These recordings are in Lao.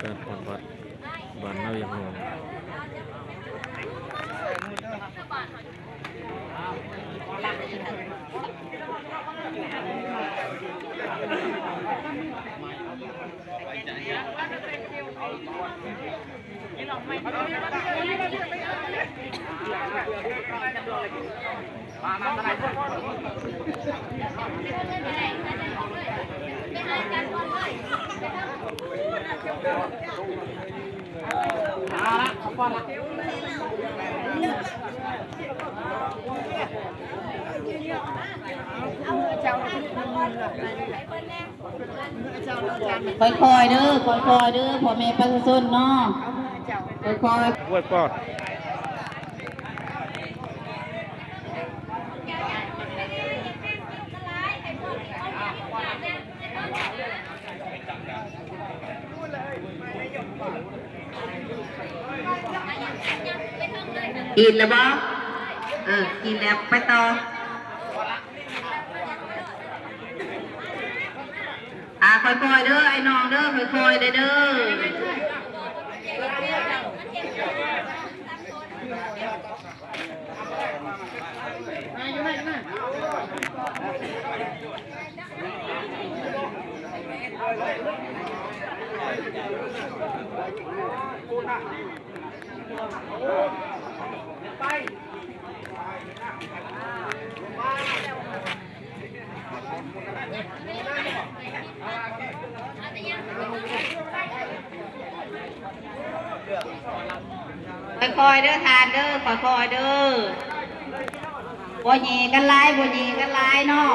ການປະຕິບັດບ້ານນາວຽງໂຮງ. ຄ່ອຍໆເດີ ຄ່ອຍໆເດີ ພໍ່ແມ່ປະຊາຊົນເນາະ ຄ່ອຍໆ. ກິນແລ້ວບໍ່? ເອີ ກິນແລ້ວໄປຕໍ່. ອ່າ ຄ່ອຍໆເດີ ອ້າຍນ້ອງເດີ ຄ່ອຍໆເດີ ເດີ. ຄ່ອຍໆເດີທ່ານເດີ ຄ່ອຍໆເດີ ບໍ່ແຍ່ກັນຫຼາຍ ບໍ່ແຍ່ກັນຫຼາຍເນາະ.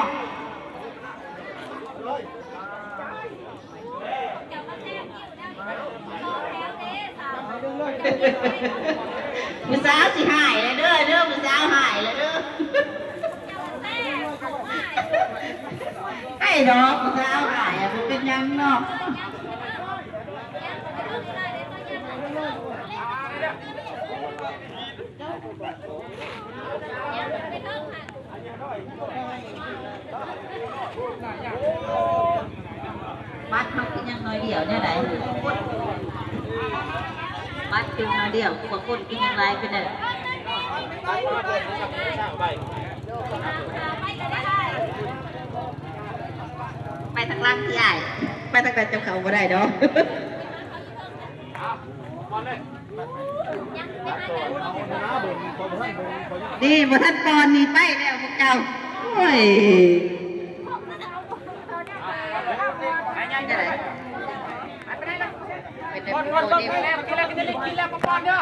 ຜູ້ສາວຊິຫາຍແລ້ວເດີ ເດີ ຜູ້ສາວຫາຍແລ້ວເດີ. ໄອ້ດອກ ຜູ້ສາວຫາຍ ບໍ່ເປັນຫຍັງເນາະ. ບັດເຮົາຄືຍັງໜ້ອຍດຽວແນວໃດ? ບັດຄືໜ້ອຍດຽວ ພວກຄົນຄືຍັງຫຼາຍປານໃດ? ໄປທາງຫຼັງທີ່ອ້າຍ ໄປທາງໃດເຈົ້າເຂົ້າບໍ່ໄດ້ດອກ. ນີ້ບໍ່ທັນປ່ອນນີ້ໄປແລ້ວພວກເຈົ້າ. ໂອ້ຍ ໄປແຕ່ບໍ່ໄດ້ ກິນແລ້ວ ກິນແລ້ວ ກິນແລ້ວ ກິນແລ້ວ ກ່ອນເດີ.